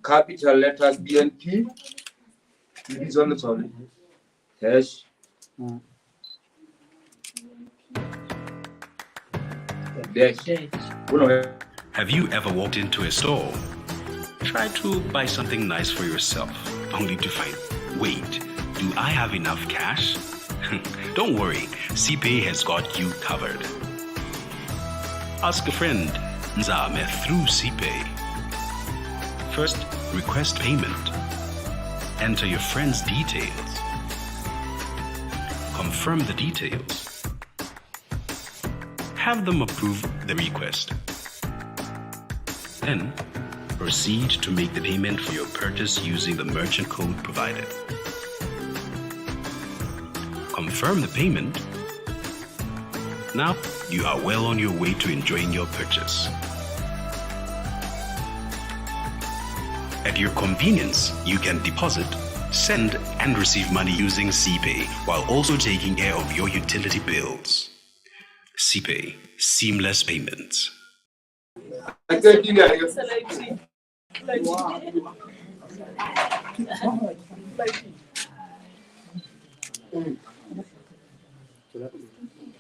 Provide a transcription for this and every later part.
Capital letters BNP, lebitso letshwao le hash. Dash. Have you ever walked into a store, tried to buy something nice for yourself, only to find, wait, do I have enough cash? Don't worry, CPay has got you covered. Ask a friend, Nzame, through CPay. First, request payment. Enter your friend's details. Confirm the details. Have them approve the request. Then, proceed to make the payment for your purchase using the merchant code provided. Confirm the payment. Now, you are well on your way to enjoying your purchase. At your convenience, you can deposit, send, and receive money using CPay while also taking care of your utility bills. CPay, seamless payments. A qetile a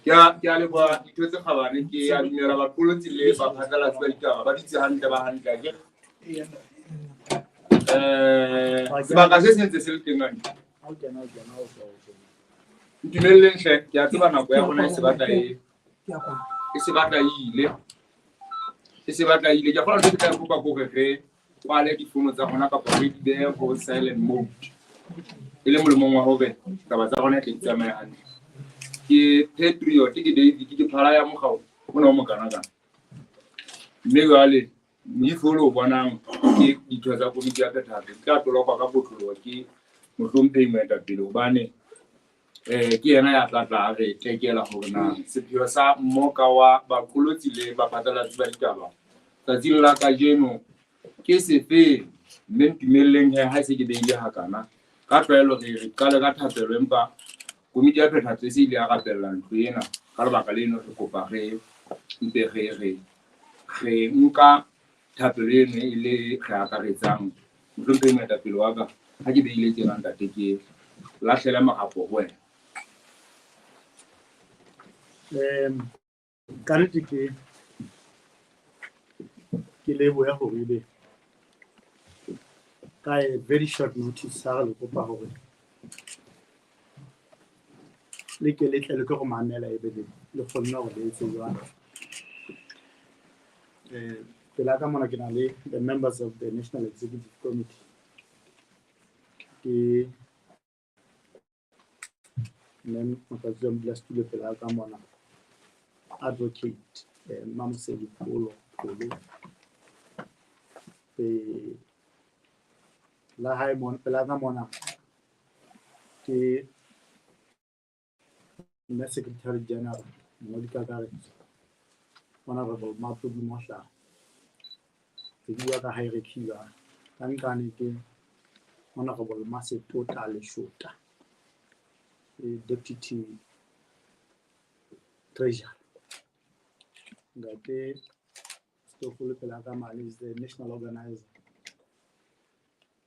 Ke a leboha, ditho tse kgabane. Ke a dumela baqolotsi le baphatlalatsi ba ditaba ba dutse hantle, ba hantle akere? Sebaka se sentse se le teng hantle. Ntumelleng hle, ke a tseba nako ya rona e se batla e se batla e ile. E se batla e ile. Ke a kgolwa ntho e ke tla e kopa ke hore re kwale difono tsa rona kapa re di behe ho silent mode. E le molemong wa hore taba tsa rona e tle di tsamaye hantle. Ke Patriot, ke David, ke phala ya mokgao ona o mokanakana. Mme jwale moifo o le o bonang ke ditho tsa komiti ya phethahatso di tla tolokwa ka kotloloho ke mohlomphehi moetapele, hobane ke yena ya tla tla re tekela hore na sepheo sa mmoka wa baqolotsi le baphatlalatsi ba ditaba tsatsing la kajeno ke sefe. Mme ntumelleng he, ha e se ke beile hakana, ka tlwaelo re qale ka thapelo, empa komiti ya phethahatso e se ile ya rapella ntlo ena. Ka lebaka leno re kopa re mpe re nka thapelo eno e le re akaretsang. Mohlomphehi moetapele wa ka, ha ke beile tjena ntate, ke lahlela marapo ho wena. Ka nnete ke lebohe hore ebe ka a very short notice ha re le kopa hore le ke le tle le tlo go mamela, ebe le kgonne hore le etse jwalo. Pela ka mona ke na le the members of the National Executive Committee. Ke mme Motlatsi wa modulasetulo pela ka mona, Advocate Mamosedi Pholo Pholo. La hae mona, pela ka mona ke mme Secretary General, mongodi kakaretso, Honorable Mapodi Mohla. Re bua ka hierarchy jwale. Ka nqane ke Honorable Masetota Leshota, Deputy Treasurer. Ntate Stofolo pela ka mane is the national organizer.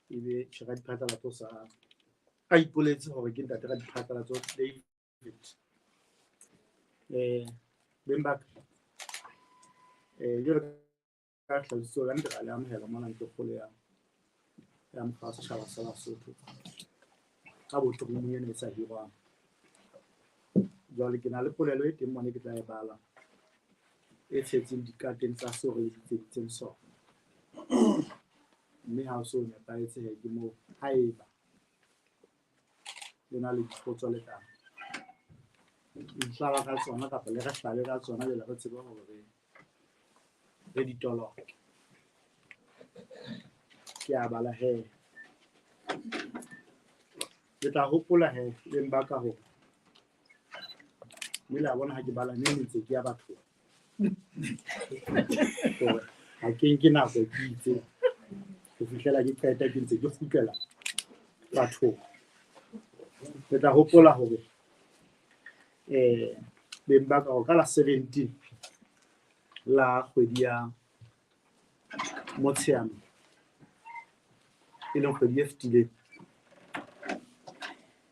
Ebe tjhe radiphatlalatso sa a ipoletse hore ke ntate radiphatlalatso David. Beng ba ka, jwalo ka tlhaloso ka nnete ra le amohela mona ntlo kgolo ya mokga wa setjhaba sa Basotho ka bohle roomong ena e sa hirwang. Jwale ke na le polelo e teng mona ke tla e bala e tshetseng dikateng tsa seo re bitseditseng sona. Mme ha o so nepahetse he, ke moo haeba le na le dipotso le tla nhlaba ka tsona kapa le re hlabe ka tsona, jwale re tsebe hore re di toloke. Ke a bala he. Le tla hopola he beng ba ka hore mme le a bona ha ke bala neng ntse ke ya bathong. Hore ha ke nke nako ke itse ho fihlela ke qeta, ke ntse ke kgutlela bathong. Le tla hopola hore beng ba ka hore ka la 17 la kgwedi ya Motsheanong E leng kgwedi e fetileng,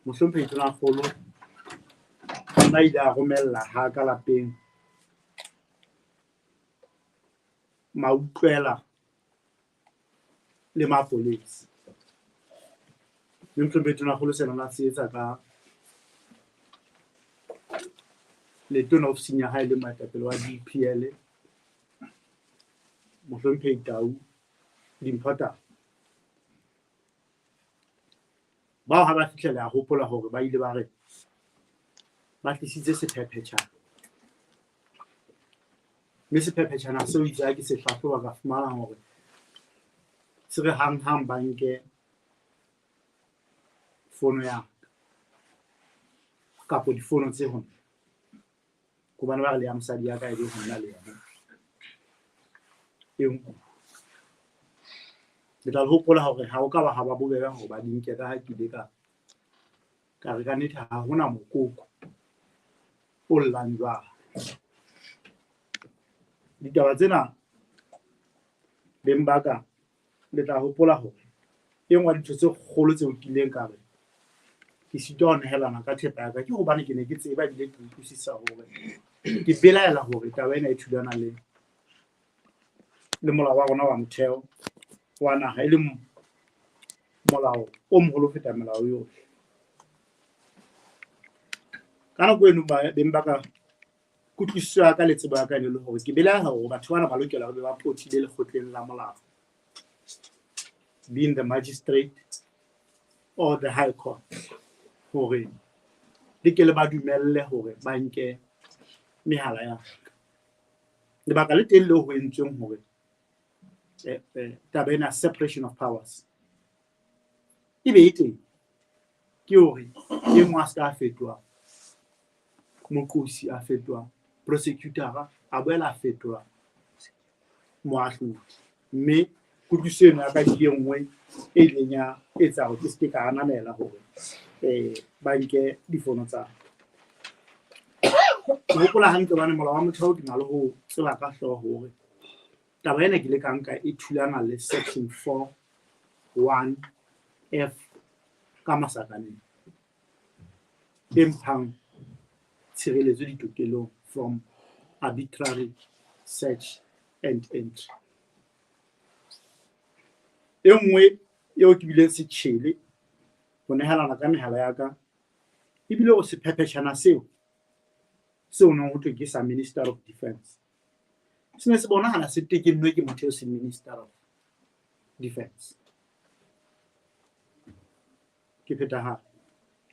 mohlomphehi Tonakgolo ona ile a romella ha ka lapeng mautlwela le mapolesa. Mme mohlomphehi Tonakgolo sena na se etsa ka letona ofising ya hae le moetapele wa DPL, mohlomphehi Tau Dimpho Tau. Bao ha ba fihla le a hopola hore ba ile ba re ba tlisitse sephephetjhana. Mme sephephetjhana seo itse ha ke se hlahloba ka fumana hore se re hanghang ba nke fono ya ka kapo difono tse ho nna. Hobane ba re le ya mosadi ya ka e be ho nna le yona e nkuwa. Le tla hopola hore ha o ka ba ha ba bobebe hore ba di nke ka ha ke ile ka re ka nnete ha hona mokoko o llang jwalo. Ditaba tsena beng ba ka le tla hopola hore e nngwe ya dintho tse kgolo tseo ke ileng ka re ke sitwa ho nehelana ka thepa ya ka ke hobane ke ne ke tseba ebile ke utlwisisa hore ke belaela hore taba ena e thulana le molao wa rona wa motheo wa naha, e leng molao o moholo ho feta melao yohle. Ka nako eno beng ba ka kutlwisiso ya ka le tsebo ya ka e ne le hore ke belaela hore batho bana ba lokela ho be ba pothile lekgotleng la molao, being the magistrate or the high court, hore le ke le ba dumelle hore ba nke mehala ya ka. Lebaka le teng leo ho entsweng hore taba ena separation of powers e be e teng ke hore e nngwe a se ka fetoha moqosi, a fetoha prosecutor, a boela a fetoha moahlodi. Mme kutlwisiso eno ya ka ke e nngwe e ileng ya etsa hore ke se ke ka ananela hore ba nke difono tsa ka. Ke hopola hantle hobane molao wa motheo ke na le ho tseba ka hlooho hore taba ena ke ile ka nka e thulana le section 4 1 F ka masakaneng e mphang tshireletso ditokelong from arbitrary search and entry. E nngwe eo ke bileng setjhele ho nehelana ka mehala ya ka ebile o sephephetjhana seo seo neng ho thwe ke sa Minister of Defence se ne se bonahala se tekennwe ke motho eo seng Minister of Defence. Ke pheta hape.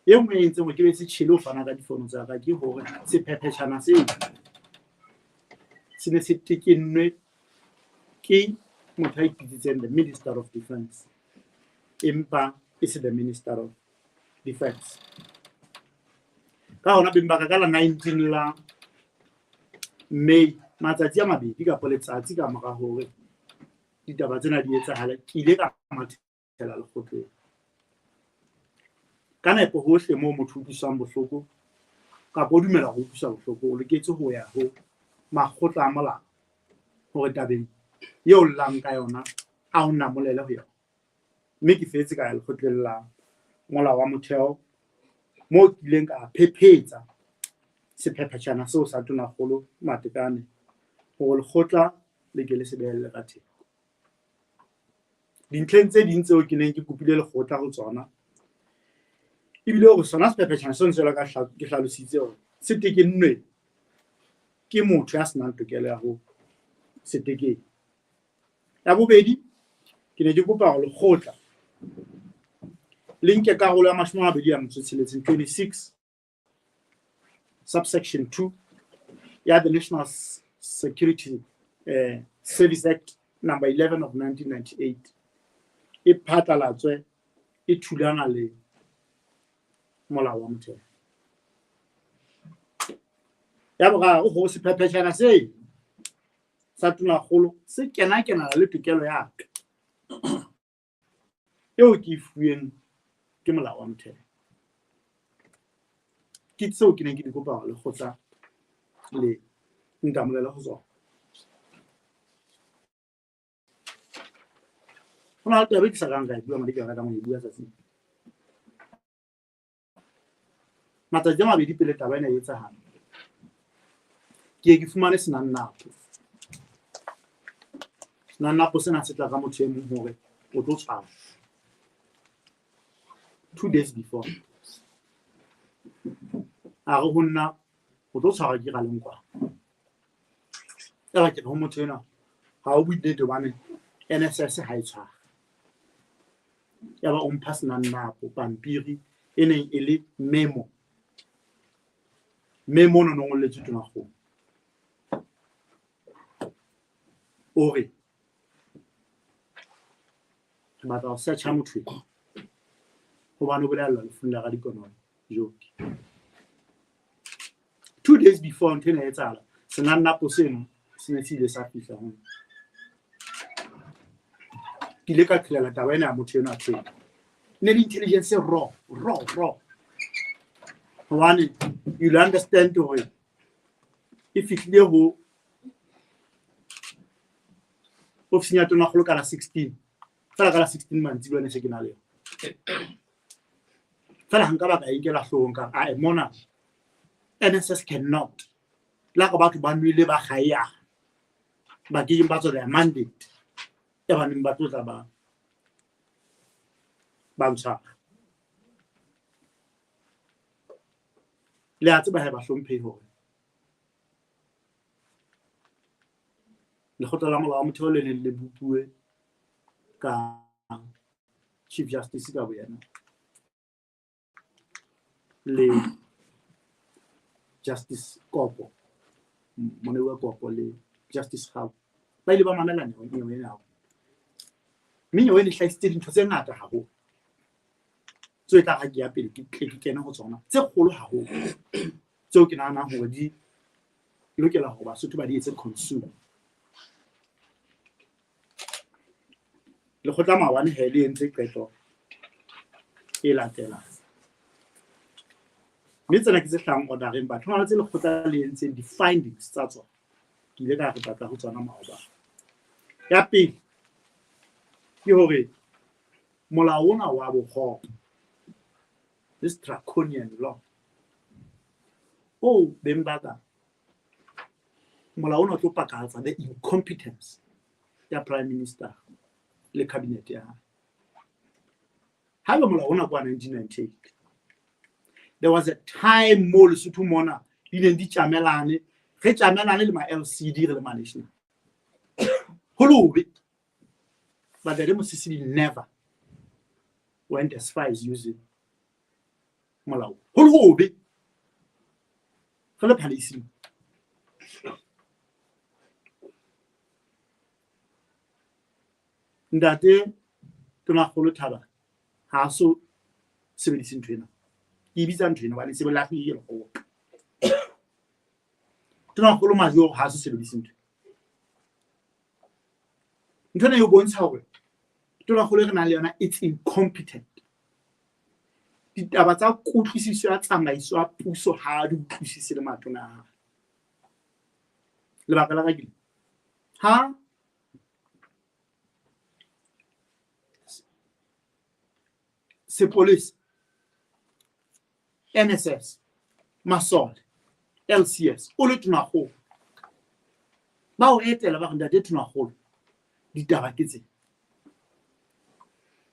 E nngwe e entseng hore ke be setjhele ho fana ka difono tsa ka ke hore sephephetjhana seo se ne se tekennwe ke motho a ipitsitseng the Minister of Defence, empa e se the Minister of Defence. Ka hona beng ba ka, ka la 19 la May, matsatsi a mabedi kapa letsatsi ka mora hore ditaba tsena di etsahale, ke ile ka mathela lekgotleng. Ka nepo hohle moo motho o utlwiswang bohloko kapa o dumela ho utlwiswa bohloko, o loketse ho ya ho makgotla a molao hore tabeng eo llang ka yona a o namolele ho yona. Mme ke fetse ka ya lekgotleng la molao wa motheo moo ke ileng ka phephetsa sephephetjhana seo sa Tonakgolo Matekane hore lekgotla le ke le se behelle ka theko. Dintlheng tse ding tseo ke neng ke kopile lekgotla ho tsona ebile hore sona sephephetjhana seo jwalo ka ke hlalositse hore se tekennwe ke motho ya senang tokelo ya ho se tekena. Ya bobedi, ke ne ke kopa hore lekgotla le nke karolo ya 26, 26 subsection 2 ya the National Security Service Act number 11 of 1998 e phatlalatswe e thulana le molao wa motheo. Ya boraro, hore sephephetjhana se sa Tonakgolo se kena-kenana le tokelo ya ka eo ke e fuweng ke molao wa motheo. Ke tseo ke neng ke di kopa hore lekgotla le ntamolele ho tsona. Ho na le taba e ke sa kang ka e bua mare ke ratang ho e bua tsatsing. Matsatsi a mabedi pele taba ena e etsahala, ke ye ke fumane senannapo. Senannapo sena se tla ka motho e mong hore o tlo tshwarwa 2 days before. A re ho nna o tlo tshwarwa ke Ralenkwana. Eba ke re ho motho enwa ha o bue nnete hobane NSS ha e tshware. Yaba o mpha senannapo, pampiri e neng e le memo. Memo ono no ngolletswe Tonakgolo. O re re batla ho search-a motho enwa hobane o bolaellwa lefung la Radikonono joke. 2 days before ntho ena e etsahala, senannapo seno se ne se ile sa fihla ho nna. Ke ile ka qhelela taba ena ya motho enwa theko. Ne le intelligence e raw, raw, raw. Hobane you'll understand hore e fihlile ho ofising ya Tonakgolo ka la 16. Feela ka la 16 mantsibuya ne se ke na le yona. Feela ha nka ba ka e nkela hloohong ka re, ae mona NSS cannot. Le ha batho ba nwele ba kgaeya, ba kekeng ba tswa their mandate e ba neng ba tlo tla ba ntshwara. Le a tseba he bahlomphehi hore lekgotla la molao wa motheo le neng le bopuwe ka Chief Justice ka boyena le Justice Kopo, Monoewa Kopo le Justice Gao, ba ile ba mamela nyewe ena haholo. Mme nyewe ena e hlahisitse dintho tse ngata haholo tseo e tla ha ke ya pele ke tle ke kene ho tsona, tse kgolo haholo, tseo ke nahanang hore di lokela hore Basotho ba di etse consume. Lekgotla maobane he le entse qeto e latelang. Mme tsena ke tse hlahang order-eng, batho hona le tse lekgotla le entseng di-findings tsa tsona. Ke ile ka re tla ho tsona maobane. Ya pele ke hore molao ona wa bokgopo, this draconian law, o beng ba ka molao ona o tlo pakahatsa the incompetence ya Prime Minister le cabinet ya hae. Haeba molao ona kwa 1998, there was a time mo Lesotho mona di neng di tjamelane, re tjamelane le ma LCD, re le ma national ho lobe, but Ntate Mosisili never went as far as using molao ho le hobe re le palace-ing. Ntate Tonakgolo Thaba ha a so sebedise ntho ena. Ke e bitsa ntho ena hobane se bolahlehile lekgotla. Tonakgolo Majoro ha a so sebedise ntho. Ntho ena e bontsha hore Tonakgolo e re nang le yona, it's incompetent. Ditaba tsa kutlwisiso ya tsamaiso ya puso ha di utlwisise le matona a hae. Lebaka la ka ke ha sepolesa, NSS, masole, LCS, o le Tonakgolo, ba o etela, ba re, "Ntate Tonakgolo, ditaba ke tsena."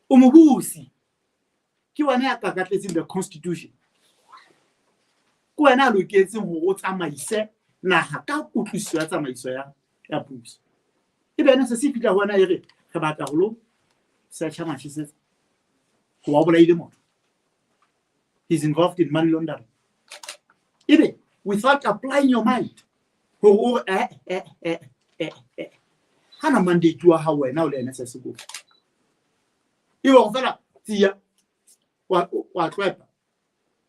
O mobusi, ke wena ya kakatletseng the constitution, ke wena a loketseng hore o tsamaise naha ka kutlwisiso ya tsamaiso ya puso. Ebe ena se se fihla ho wena e re re batla ho lo search-a Mashisetsa hoba o bolaile motho, he's involved in money laundering, ebe without applying your mind hore o re eh hana mandate wa hao wena o le NSS ko ebe go fela tsia wa tlwepa.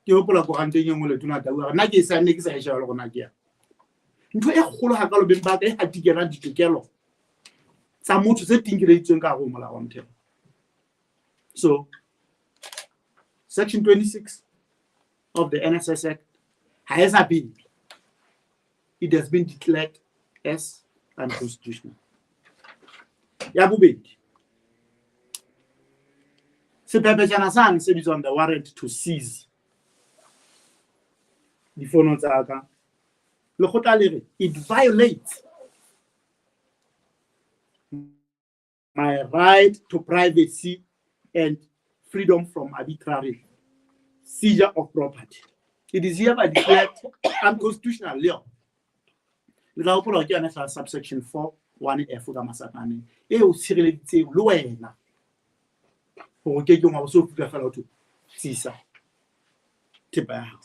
Ke hopola koranteng e nngwe Letona Tau a re nna ke e sanne ke sa e sheba le gona ke ya ntho e kgolo hakalo beng ba ka e hatikelang ditokelo tsa motho tse tinkeleditsweng ka hare ho molao wa motheo. So section 26 of the NSS Act ha e sa pele, it has been declared as unconstitutional. Ya bobedi, Sephephetjhana sane se bitswang the warrant to seize difono tsa ka, lekgotla le re it violates my right to privacy and freedom from arbitrary seizure of property. It is hereby declared unconstitutional. Le yona le tla hopola hore ke yona hlala subsection 4 1 F ka masakaneng e o tshireleditseng le wena hore o ke ke wa bo so fika fela ho thwe tsisa thepa ya hao.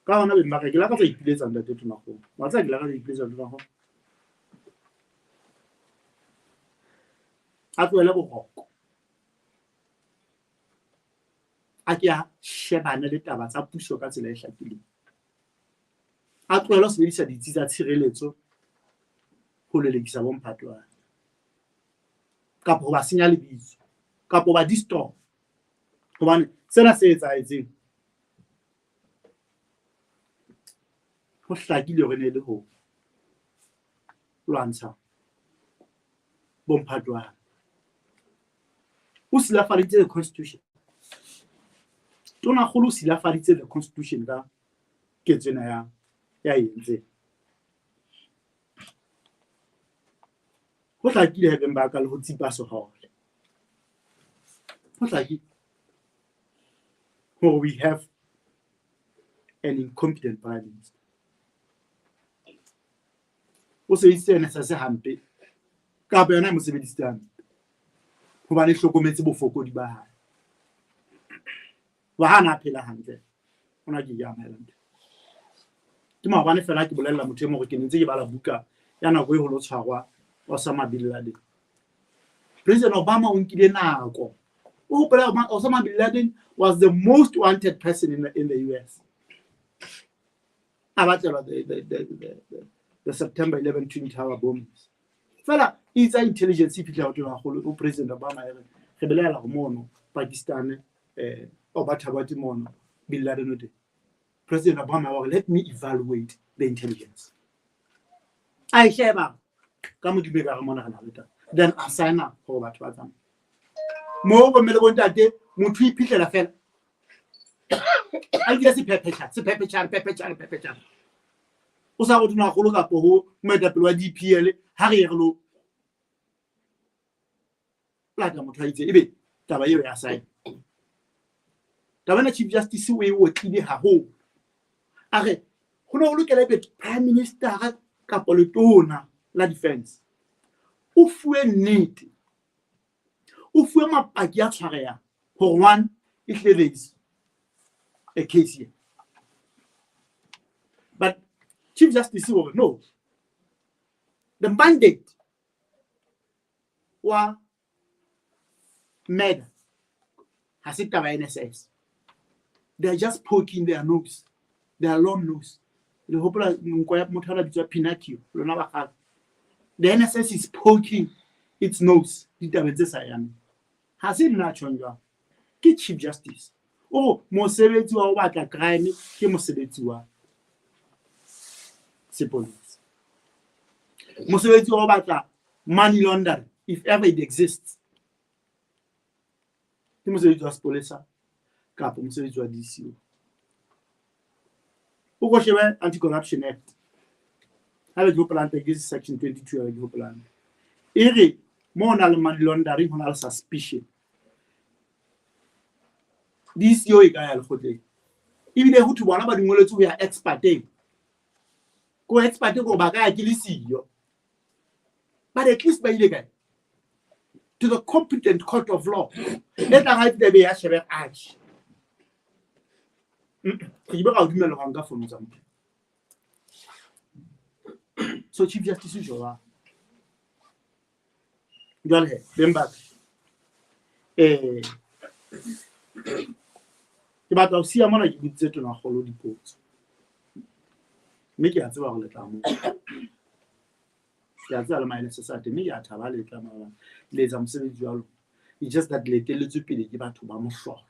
Ka hona beng ba ka, ke lakatsa ipiletsa ntate Tonakgolo. Wa tseba ke lakatsa ipiletsa Tonakgolo. A tlohele boroko. A ke a shebane le taba tsa puso ka tsela e hlakileng. A tlohele ho sebedisa ditsi tsa tshireletso ho lelekisa bomphatwana kapa ho ba senya lebitso kapa ho ba distort. Hobane sena se etsahetseng ho hlakile hore ne e le ho lwantsha bomphatwana. O silafaditse the constitution. Tonakgolo o silafaditse the constitution ka ketso ena ya e entseng. Ho hlakile he beng ba ka le ho tsipa sehole. Ho hlakile hore we have an incompetent prime minister. O sebedisitse NSS hampe kapa yona e mo sebedisitse hampe hobane e hlokometse bofokodi ba hae. Wa ha na phela hantle, o na ke ke amohela ntho. Ke maobane fela ke bolella motho e mong hore ke ne ntse ke bala buka ya nako e ho lo tshwarwa Osama bin Laden. President Obama o nkile nako. O hopola Osama bin Laden was the most wanted person in the US. A batlelwa the September 11 Twin Tower bombings. Fela itsa intelligence e fihla ho tona haholo o President Obama e re re belaela ho mono Pakistan o batho ba mono bin Laden o teng. President Obama wa re, "Let me evaluate the intelligence." A e sheba ka modimo e ka re mona re na le taba. Then a signa hore batho ba tsamaye. Mo bomme le bontate motho o iphihlela fela a nkile sephephetjhana sephephetjhana phephetjhana phephetjhana o sa go tonakgolo kapo ho moetapele wa DPL ha re ye re lo lata motho a itse ebe taba eo ya sign. Taba ena Chief Justice o e otlile haholo, a re ho ne ho lokela ebe prime minister kapa letona la defense o fuwe nnete, o fuwe mapaki a tshwarehang hore one e hlile there is a case here. But Chief Justice o re no, the mandate wa murder ha se taba ya NSS. They are just poking their nose, their long nose. Le hopola nko ya motho a bitswa Pinocchio, lona ba kgale. The NSS is poking its nose ditabeng tse sa yang. Ha se nna tjhong jwang, ke Chief Justice. O mosebetsi wa ho batla crime ke mosebetsi wa sepolesa, mosebetsi wa ho batla money laundering, if ever it exists, ke mosebetsi wa sepolesa kapa mosebetsi wa DCO. O ko shebe Anti-Corruption Act, ha be ke hopolang ke section 22, ha be ke hopolang e re mo ho na le money laundering, ho na le suspicion, DCO e ka ya lekgotleng. Ebile ho thwe bona ba dingoletswe ho ya ex parteng, ko ex parte ko ba ka ya ke le siyo, but at least ba ile kae? To the competent court of law e tlang ha e be ya shebe atjhe re ke be ra o dumella ho nka fono tsa motho. So Chief Justice jwang jwale he beng ba ka, ke batla ho siya mona ke boditse tonakgolo dipotso, mme ke a tseba hore le tla mo ke a tseba le maele se sa teng, mme ke a thaba le tla maobane le etsa mosebetsi jwalo. It's just that le etelletswe pele ke batho ba mohlolo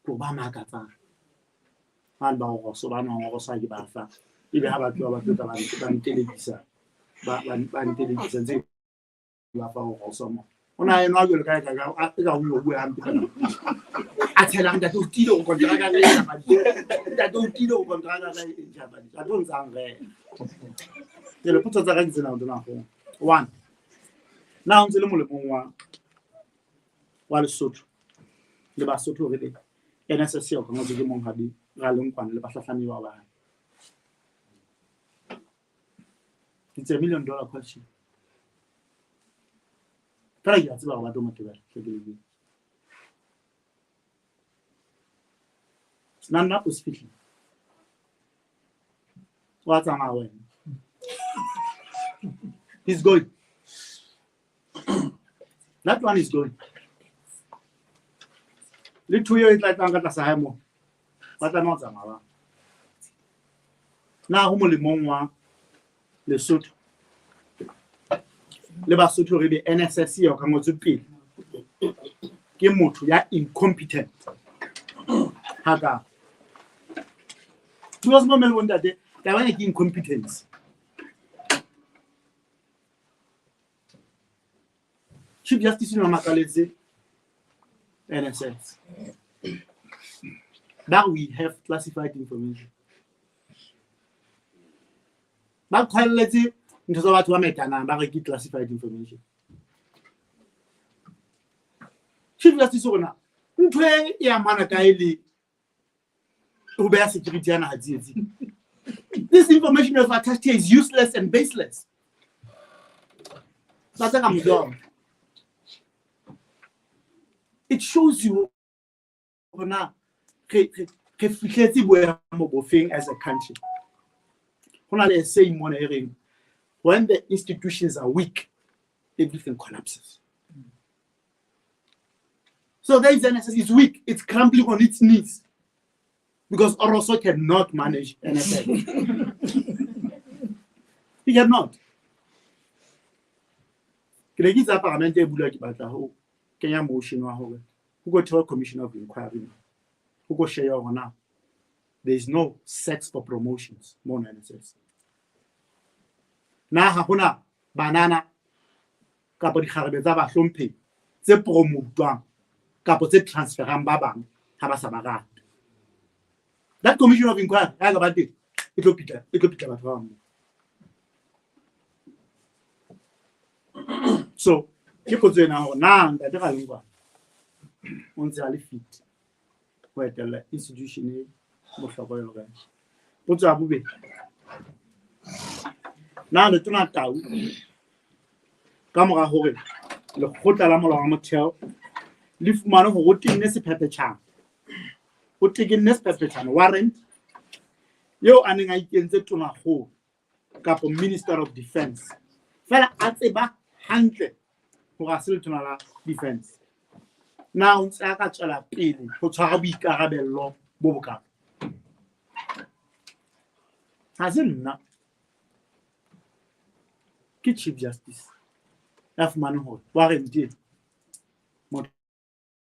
ko ba makatsang bane ba oroso ba nwang oroso ha ke ba fa ebe ha ba tloha ba tlo tla ba ntelekisa ba ntelekisa ntse. la fa ho rosa mo. O na enwa jwalo ka ka ka ka o bua hampe ka. A tshela ntate o tile go kontraka e ntjhafaditse. Ntate o tile go kontraka ka e ntjhafaditse. A tlo ntsang re. Ke le potso tsa ka ke tsena o tona go. One. Na o ntse le molemong wa Lesotho le Basotho re le NSS ya ka ngotse ke monghadi Ralenkwana le bahlahlami ba bang. It's a million dollar question. Fela ke a tseba gore ba tlo mo tebela, hle ke le bue. Senanna o se fihlile. Wa tsamaya wena. He's going. That one is going. Le two eo e tla tlang ka tlasa hae moo. Ba tlameha ho tsamaya ba. Na ho molemong wa Lesotho le Basotho re be NSS eo ka ngotswe pele ke motho ya incompetent haka. Because mo mele bontate taba ena ke incompetence. Chief Justice o makaletse NSS that we have classified information. Ba qhwelletse ntho tsa batho ba metanang ba re ke classified information. Chief Justice rona ntho e e amana kae le ho beha security ya naha tsietsing? This information you have attached here is useless and baseless. Ba tsa ka mojomo. It shows you hore na re fihletse boemo bofeng as a country. Ho na le saying mona e reng, when the institutions are weak, everything collapses. So there is NSS is weak. It's crumbling on its knees because Oroso cannot manage NSS. He cannot. Ke ne ke itse parliament e bula ke batla ho kenya motion wa hore ho go thewa commission of inquiry. Ho go share hore na there is no sex for promotions mo NSS. Na ha hona banana kapa dikgarebe tsa bahlomphehi tse promotwang kapa tse transferang ba bang ha ba sa ba rata. That commission of inquiry ha ka ba teng e tlo pitla batho ba bang. So ke potso ena hore na ntate Ralenkwana o ntse a le fit ho etella institution e bohlokwa jwalo ka ena. Potso ya bobedi, na Letona Tau ka mora hore lekgotla la molao wa motheo le fumane hore o tenne sephephetjhana, o tekenne sephephetjhana warrant eo a neng a ikentse tonakgolo kapa Minister of Defense, fela a tseba hantle hore a se letona la defense, na o ntse a ka tswela pele ho tshwara boikarabello bo bokalo? Ha se nna, ke Chief Justice ya fumaneng hore warrant e motho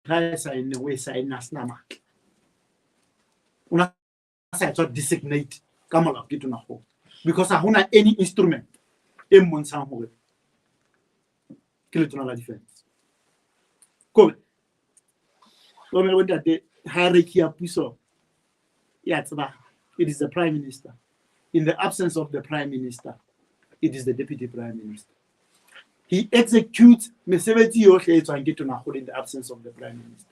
ha e saenne, o e saenne a sena matla, o na sa etswa designate ka molao ke tonakgolo, because ha hona any instrument e mmontshang hore ke letona la defense. Kore bo bontate, hierarchy ya puso ya tseba, it is the prime minister. In the absence of the prime minister, it is the deputy prime minister. He executes mesebetsi yohle e tswang ke tonakgolo in the absence of the prime minister.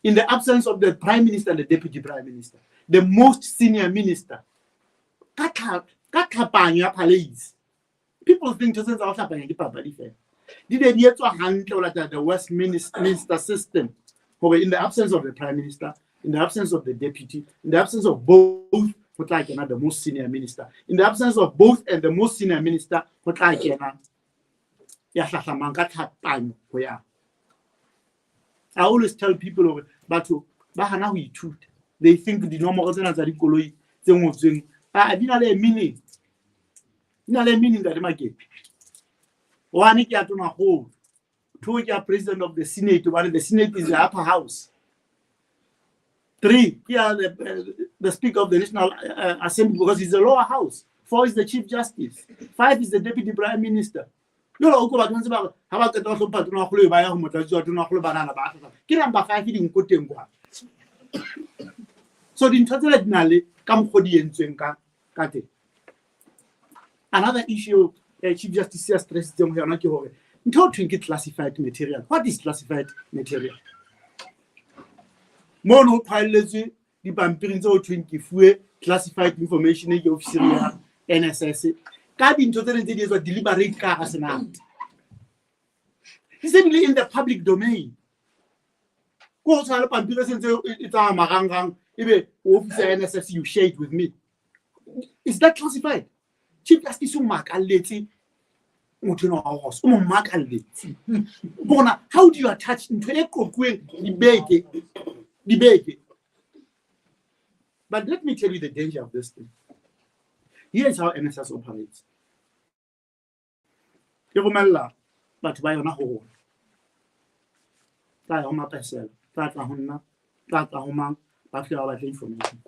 In the absence of the prime minister and the deputy prime minister, the most senior minister, ka tlhapanyo ya palace. People think ntho tsena tsa ho hlapanya ke papadi fela. Di ne di etswa hantle ho latela the Westminster system. Hore in the absence of the prime minister, in the absence of the deputy, in the absence of both, ho tla kena the most senior minister. In the absence of both and the most senior minister, ho tla kena ya hlahlamang ka tlhapanyo ho ya. I always tell people hore batho ba hana ho ithuta. They think dinomoro tsena tsa dikoloi tse ngotsweng, di na le meaning. Di na le meaning ntate Makepe. One ke ya tonakgolo, two ke ya president of the Senate, hobane the Senate is the upper house. Three ke ya the Speaker of the National Assembly, because it's the lower house. Four is the Chief Justice. Five is the Deputy Prime Minister. Jole o ko batho ba ntse ba re ha ba qeta ho hlompha tonakgolo e ba ya ho motlatsi wa tonakgolo banana ba tla. Ke number five dinko teng kwa. So dintho tsena di na le ka mokgwa di entsweng ka teng. Another issue Chief Justice ya stressitseng ho yona ke hore ntho eo thweng ke classified material. What is classified material? Mono ho qhwaelletswe dipampiring tse ho thweng ke fuwe classified information ke ofisiri ya NSS ka dintho tse ding tse di etswa deliberate ka hara Senate. Di se bile in the public domain. Ko ho tshwana le pampiri e sentse e tsamaya marangrang ebe office ya NSS you share it with me. Is that classified? Chief Justice o makalletse motho enwa wa Ross, o mo makalletse. Bona, how do you attach ntho e qoquweng dibeke, dibeke? But let me tell you the danger of this thing. Here is how NSS operates. E romella batho ba yona ho rona. Tla ya ho Mapesela, tla tla ho nna, tla tla ho mang, ba fihla ba batle information.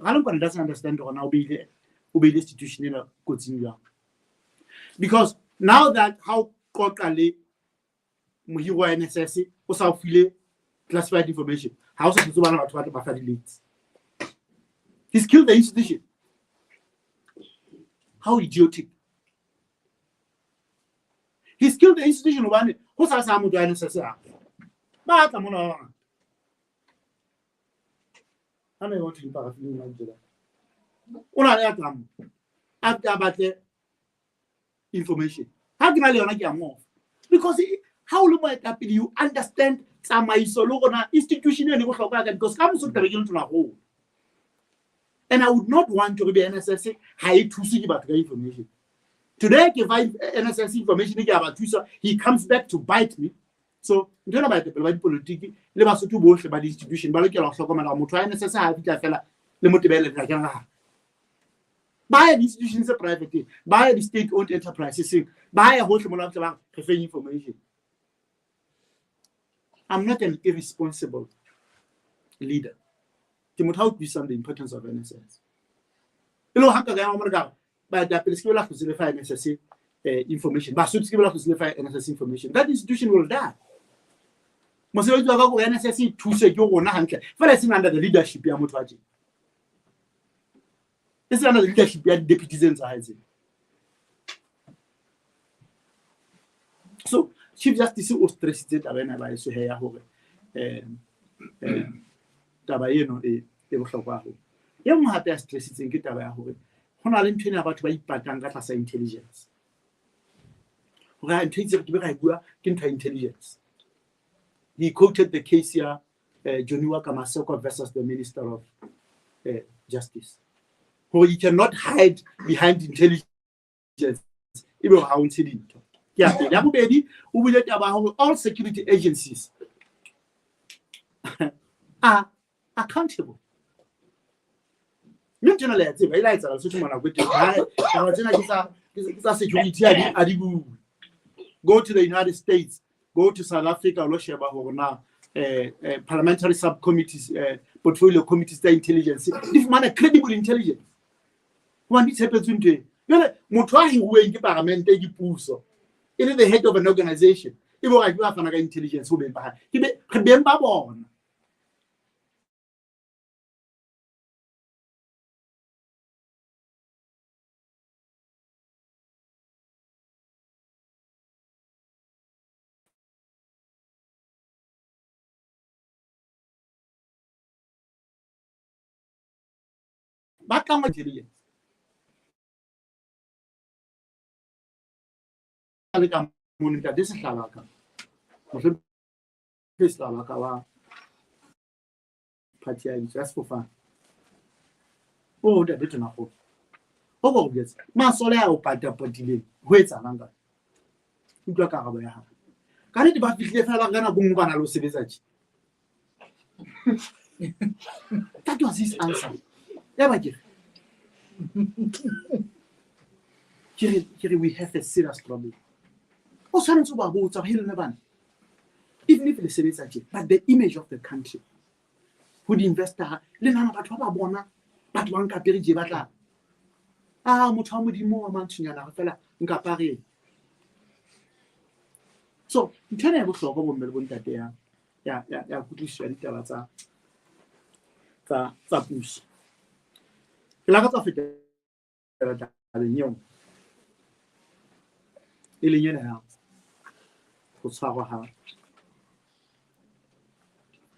Ralekwane doesn't understand hore na o beile institution ena kotsing jwang. Because now that how qoqa le mohiri wa NSS o sa o file classified information, ha o sa tlotse bana batho ba tla ba fa di-leads. He's killed the institution. How idiotic. He's killed the institution hobane ho sa sa motho wa NSS a. Ba tla mona ba bangata. Ha ne ho thwe parafini nna ntse. O na le ya tlang a tla batle information. Ha ke na le yona ke a mo. Because ha o le moetapele you understand tsamaiso le rona institution eno e bohlokwa ka because ka moso ke tlabe ke le tonakgolo. And I would not want to be NSS ha e thuse ke batho ka information. Today ke fa NSS information ke a ba thusa, he comes back to bite me. So ntho ena baetapele ba dipolitiki le Basotho bohle ba di-institution ba lokela ho hlokomela hore motho wa NSS ha a fihla fela le motebele tla kena ka hare. Ba ya di-institution tse private, ba ya di-state owned enterprises, ba ya hohle mona ba fihla ba re feng information. I'm not an irresponsible leader. Ke motho a utlwisisang the importance of NSS. E le ho hanka ka ya mo re ka baetapele se ke la hlotse le fa NSS information. Basotho se ke la hlotse le fa NSS information. That institution will die. Mosebetsi wa ka ko NSS e thuse ke rona hantle. Fela e seng under the leadership ya motho wa tjena. E seng under the leadership ya di-deputy tse tsa hae tsena. So Chief Justice o stressitse taba ena ba eso he ya hore taba eno e bohlokwa haholo. E nngwe hape ya stressitseng ke taba ya hore ho na le ntho ena ya batho ba ipatang ka tlasa intelligence. Hore ntho e itseng ke be ra e bua ke ntho ya intelligence. He quoted the case ya Johnny Walker Maseko versus the Minister of Justice. Hore you cannot hide behind intelligence ebe ha o ntshe dintho. Ke ya pele. Ya bobedi, o buile taba ya hore all security agencies are accountable. Mme ntho ena le ya tseba, e la etsahala Lesotho mona nako e teng. Hae, taba tsena ke tsa security a di bue. Go to the United States, go to South Africa, lo sheba hore na parliamentary subcommittees, portfolio committees tsa intelligence di fumana credible intelligence. Hobane di tshepetswe ntho eno. Jwale motho a hiruweng ke paramente ke puso, e le the head of an organization, e be hore a ke ba fana ka intelligence ho beng ba hae. Ke be re beng ba bona. Ba tlangwa intelligence. Le ka mono ntate Sehlaba ka. Mohlomong Sehlaba ka wa party ya ya sefofane. O ntate Tonakgolo. O go boletse masole a o patapatileng ho etsahalang ka utlwa karabo ya hae. Ka nnete ba fihlile fela ba ka nako nngwe ba na le ho sebetsa tje. That was his answer. Ya ba ke re we have a serious problem. O tshwanetse ho ba botsa hore lona bana, even if le sebetsa tje, but the image of the country ho di-investor le nahana batho ba ba bona Batho ba nkapere tje, ba tla a motho wa Modimo wa mantshonyana fela nkapareng. So ntho ena e bohlokwa, bomme le bontate, ya kutlwisiso ya ditaba tsa puso. Ke lakatsa ho fetela tabeng eo e leng ena ya ho tshwarwa ha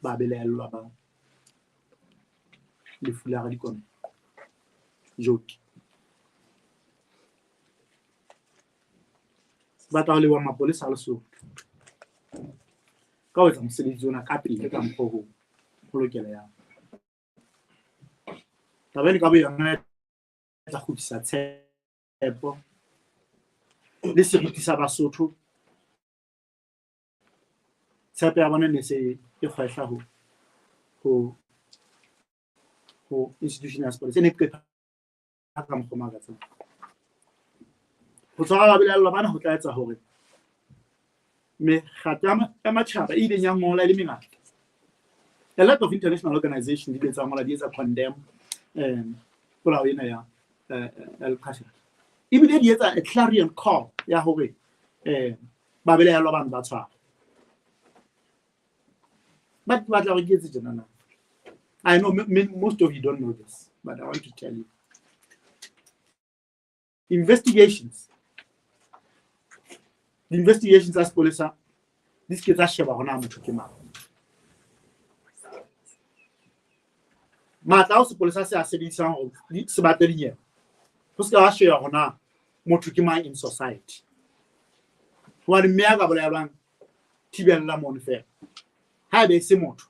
babelaellwa ba lefu la Radikomela Joki. Batla ho leboha mapolesa a Lesotho ka ho etsa mosebetsi ona ka pele ka mokgwa ho lokelehang. Taba ena ka boyona e tla kgutlisa tshepo le seriti sa Basotho. Tshepo ya bona ne se e kgwehla ho institution ya sepolesa e ne qepha ka mokgwa o makatsang. Ho tshwara babelaellwa bana ho tla etsa hore mekgatlo ya matjhaba e ileng ya ngola e le mengata. A lot of international organizations di ile tsa ngola di etsa condemn polao ena ya Leqhashana. Ebile di etsa a clarion call ya hore babelaellwa bana ba tshwarwe. But batla hore ke etse tjena na. I know most of you don't know this, but I want to tell you. Investigations. The investigations tsa sepolesa di se ke tsa sheba hore na motho ke mang. Matla ao sepolesa se a sebedisang hore se batle dinyewe, ho se ka ha sheba hore na motho ke mang in society. Hobane mme a ka bolelwang thibella mono fela, haebe e se motho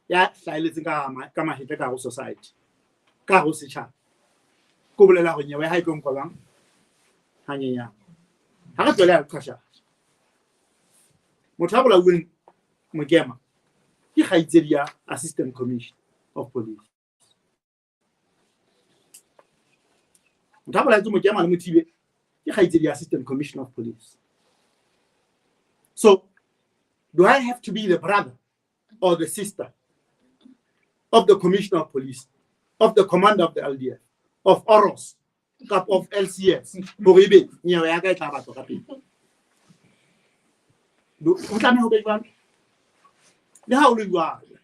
ya hlahelletseng ka mahetla ka hare ho society, ka hare ho setjhaba, ko bolela hore nyewe ha e tlo nkwa jwang hanyenyane. Ha re tswele ya qhasha. Motho a bolauweng Mokema ke kgaitsedi ya Assistant Commissioner of Police. Motho a bolaetswe Mokema le Mothibe ke kgaitsedi ya Assistant Commissioner of Police. So do I have to be the brother or the sister of the Commissioner of Police, of the commander of the LDF, of Oros, kapa of LCS, hore ebe nyewe ya ka e tla batlwa ka pele? Ho tlameha ho be jwalo? Le ha o le jwalo,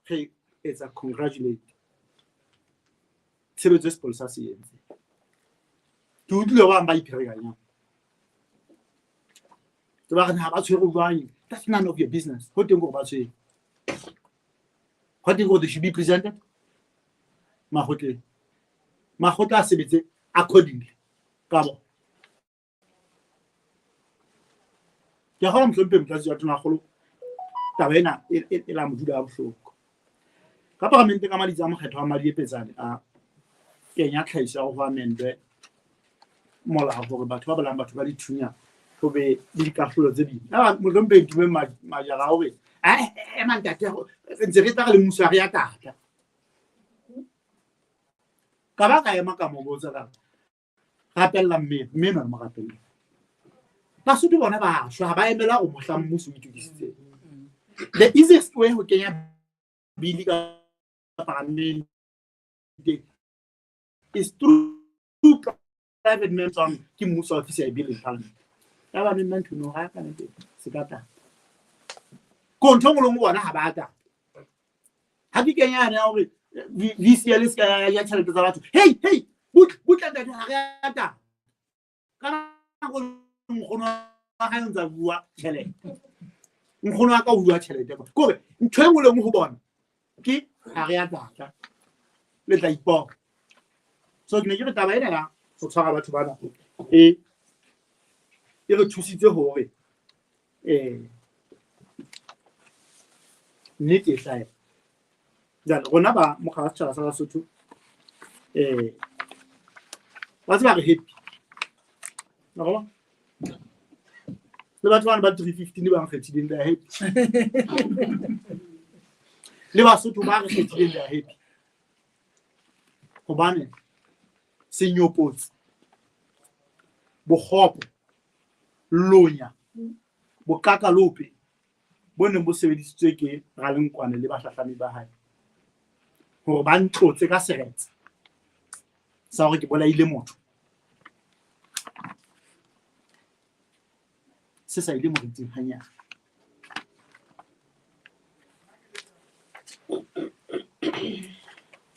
re etsa congratulate tshebetso e sepolesa se entse. Ke utlwile ba bang ba ipherekanyang, ke ba re ha ba tshwerwe jwang. That's none of your business. Ho teng hore ba tshwerwe, ho teng hore they should be presented makgotleng, makgotla a sebetse accordingly ka bona. Ke a kgolwa mohlomphehi Motlatsi wa Tonakgolo, taba ena e la mo dula bohloko. Ka paramenteng ka malitsa a mokgetho wa Madiepetsane a kenya tlhahiso ya ho amendwe molao hore batho ba bolayang batho ba dithunya ho be le dikahlolo tse ding. Mohlomphehi Ntume Majara hore ema ntate, re ntse re tla re le mmuso ha re ya tata. Ka ba ka ema ka mo botsa ka rapella mme mme enwa mo rapella. Basotho bona ba shwa, ha ba emela hore mohlang mmuso o itokisitse. The easiest way ho kenya bili ka paramenteng is through private members ke mmuso office ya bill in parliament. Ya ba nna ntho no ha ka nete se ka tata. Ko ntho ngwe le bona ha ba tata. Ha ke kenya yane ya hore VCL se ka ya tjhelete tsa batho. Hey hey, butla ntate, ha re a tata. Ka nako nkgono wa hae o ntsa bua tjhelete. Nkgono wa ka o bua tjhelete. Kore ntho e nngwe le nngwe ho bona ke ha re a tata. Le tla ipona. So ke ne ke re taba ena ya ho tshwara batho bana e re thusitse hore nnete e hlahe. Jwale rona ba mokga wa setjhaba sa Basotho ba tseba re happy. Wa le batho bana ba 315 ba nkgethileng, they are happy. Le Basotho ba re kgethileng, they are happy. Hobane senyopotsi, bokgopo, lonya, bokakalope bo neng bo sebedisitswe ke Ralenkwane le bahlahlami ba hae. Hore ba ntlotse ka seretse sa hore ke bolaile motho. Se sa ile moriting hanyane.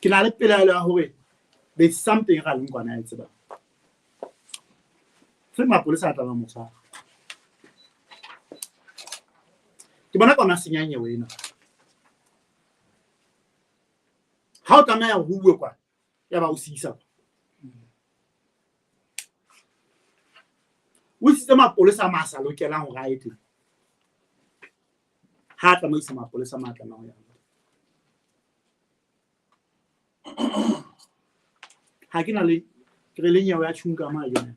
Ke na le pelaelo ya hore there's something ra leng kwana ya e tsebang. Se mapolesa a tlamang mo tshwara. Ke bona ka ona senya nyewe ena. Ha o tlameha ho bue kwa, ya ba o siisa kwa. O isitse mapolesa ma sa lokelang hore a ye teng. Ha a tlameha ho isa mapolesa ma tlamehang ho ya. Ha ke na le ke re le nyewe ya tjhunkama yona.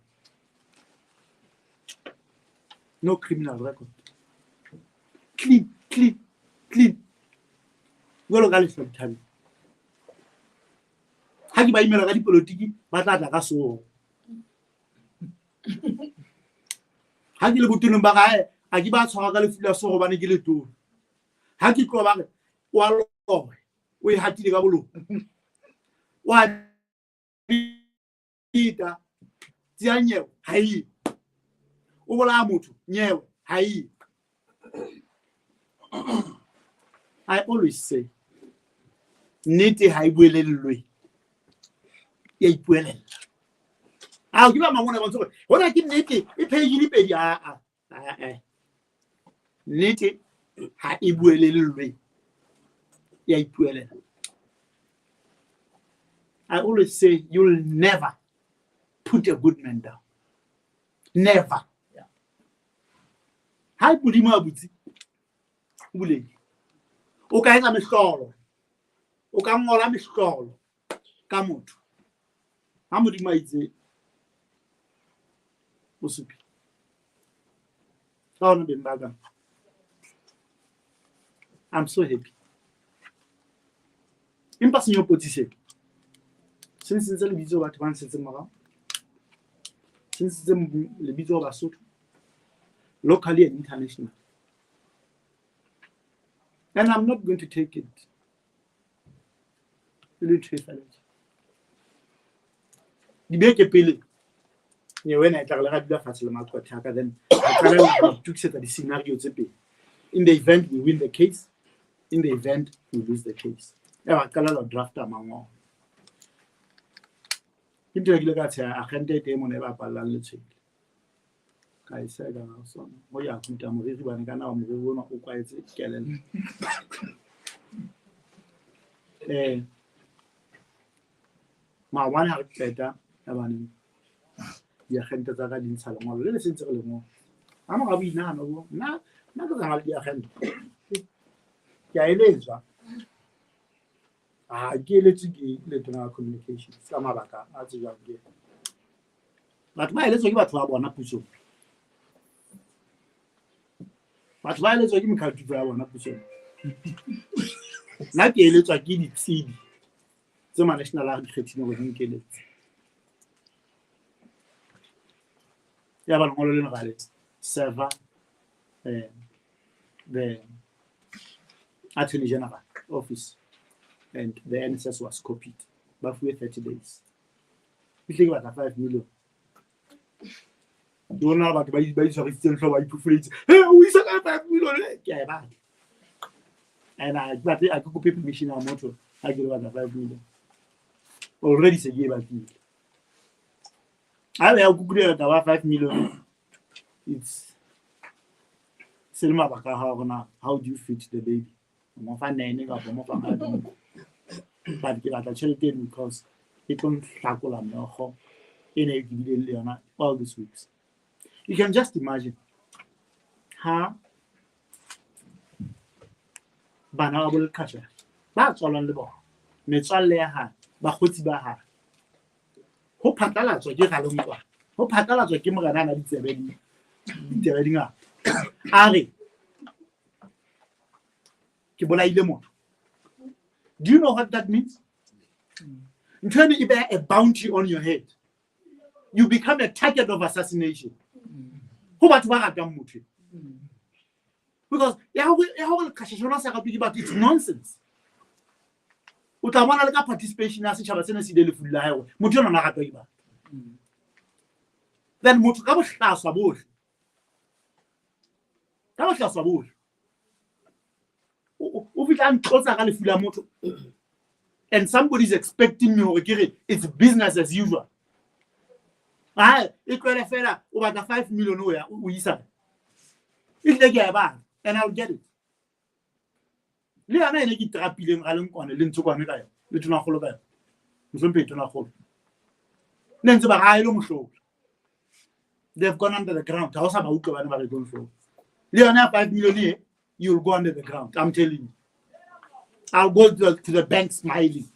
No criminal record. Clean, clean, clean. Jwalo ka lehlwa dithabeng. Ha ke ba imela ka dipolotiki, ba tla tla ka soo. Ha ke le botoneng ba gae, a ke ba tshwara ka lefu la soo hobane ke letona. Ha ke tloha ba re, wa loya, o e hatile ka bolomo. Wa beta, tseya nyewe, ha e. O bolaya motho, nyewe, ha e. I always say, nnete ha e buelellwe, ya ipuelella. A ke ba mangona bontsha hore hona ke nnete e page di pedi a a a. Nnete ha e buelellwe, ya ipuelella. I always say you'll never put a good man down. Never. Ha Modimo a butse, o bulehile. O ka etsa mehlolo. O ka ngola mehlolo ka motho. Ha Modimo a itse o supile. Ka hona beng ba ka. I'm so happy. Empa senyopotsi se se ntshitse lebitso batho ba ntshetseng morao. Se ntshitse lebitso Basotho locally and internationally. And I'm not going to take it. E le ntho e feletse. Dibeke pele nyewe ena e tla re le ra dula fatshe le maqwetha a ka, then re qalella ho itokisetsa di-scenario tse pedi. In the event we win the case, in the event we lose the case. Ya ba qalella ho drafta mangolo. Ke ntho e ke ile ka tsheha agente e teng mona e bapallang letshwele. Ka e seka ka sona. Ho ya kuta moriri bane ka na moriri ona o kwaetse kelello. Maobane ha re qeta ya bane diagente tsa ka di ntsha lengolo le le sentse re lengolo. Ha mora boinahano bo nna nna ke tsamaya le diagente. Ke a eletswa. Ha ke eletswe ke letona la communications ka mabaka a tsejwang ke yena. Batho ba eletswa ke batho ba bona pusong. Batho ba eletswa ke mekgatlo ya bona pusong. Nna ke eletswa ke ditsebi tse ma-national a re di kgethileng hore di nkeletse. Ya ba lengolo lena ra le server the Attorney General office and the NSS was copied. Ba fuwe 30 days. Ehlile ke batla 5 million. Ke bona batho ba itshwarisitseng hlooho ba iphofuleditse. Hey, o isa kae 5 million? Ke a e batla. And I batle a ke kope permission ya motho ha ke le batla 5 million. Already se ke e batlile. Ha ya kukulela taba ya 5 million. It's se le mabaka a hao hore na how do you fit the baby? O mo fa 9 kapa o mo fa I don't know. But ke batla tjhelete eno because e tlo nhlakola meokgo ena e ke bileng le yona all these weeks. You can just imagine ha bana ba bo Leqhashane ba tswalwang le bona, metswalle ya hae, bakgotsi ba hae, ho phatlalatswa ke Ralenkwana, ho phatlalatswa ke morena a na ditsebe di ditsebe di ngata. A re ke bolaile motho. Do you know what that means? Ntho eno e beha a bounty on your head. You become a target of assassination. Ho batho ba ratang motho. Because ya hore Leqhashane sa ratwe ke batho, it's nonsense. O tla bona le ka participation ya setjhaba sena se ile lefung la hae hore motho enwa na ratwa ke batho. Then motho ka bohlaswa bohle, ka bohlaswa bohle, o fihla a ntlotsa ka lefu la motho, and somebody is expecting me hore ke re it's business as usual. Hae, e tlohele fela, o batla 5 million o ya o isa. E tlile ke a e batla, and I'll get it. Le yona ene ke itrapileng ga lenkwane le ntshokwane ka yona, le tonakgolo ka yona, mohlomphehi tonakgolo. Ne ntse ba re, ha e lo mohlola. They've gone under the ground. Ha o sa ba utlwa bana ba re tlo mohlola. Le yona ya 5 million e, you'll go under the ground. I'm telling you. I'll go to the bank smiling.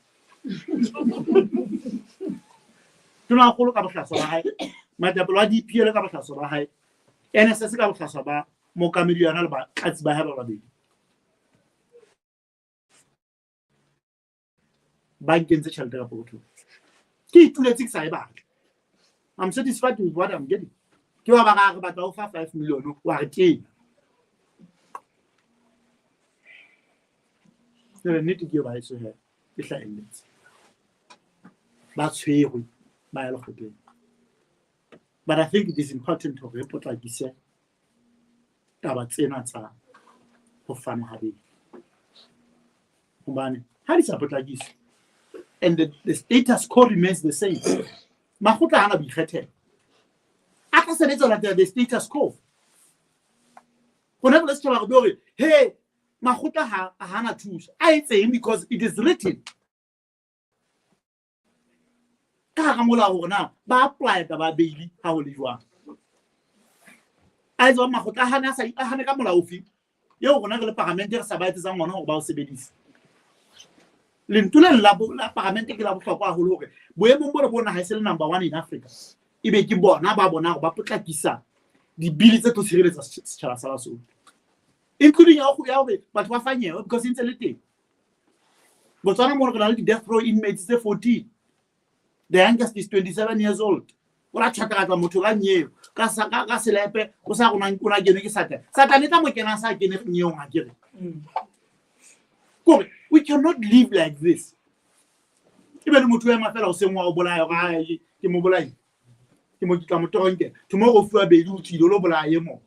Tonakgolo ka bohlaswa ba hae, moetapele wa DPL ka bohlaswa ba hae, NSS ka bohlaswa ba mookamedi yona le batlatsi ba hae ba babedi. Ba nkentse tjhelete ka pokothong. Ke ituletse ke sa e batle. I'm satisfied with what I'm getting. Ke wa ba re batla ho fa 5 million, wa re tena. Jwale nnete ke eo ba eso he, e hlahelletse. Ba tshwerwe, ba ya lekgotleng. But I think it is important hore re potlakise taba tsena tsa ho fana ha beng. Hobane ha di sa potlakiswe, and the status quo remains the same, makgotla ha ana boikgethelo. A tla sebetsa ho latela the status quo. Rona re le setjhaba re hore, hey, makgotla ha hana thuso. A etseng because it is written ka hara molao hore na ba apply taba ya bail ha ho le jwang. A etse makgotla a hane, a sa a hane ka molao ofe eo rona re le paramente re sa ba etsetsang ona hore ba o sebedise. Lentswe leno la paramente ke la bohlokwa haholo hore boemong bona bo naha e se le number 1 in Africa, ebe ke bona ba bona hore ba potlakisa dibili tse tlo tshireletsa setjhaba sa Basotho, including ya hore batho ba fanyewe because e ntse le teng. Botswana mo re na le di-death row inmates tse 14. The youngest is 27 years old. O la tjhakaratsa motho ka nyeo, ka sa, ka selepe, o sa rona, o na kenwe ke Satan. Satan e tla mo kena sa kene nyeong ha ke re. Kore, we cannot live like this. Ebe le motho o ema fela o seng wa o bolaya, hore, ai, ke mo bolaile. Ke mo kitla mo toronkela. Tomorrow o fuwa bedi, o tswile, o lo bolaya e mong.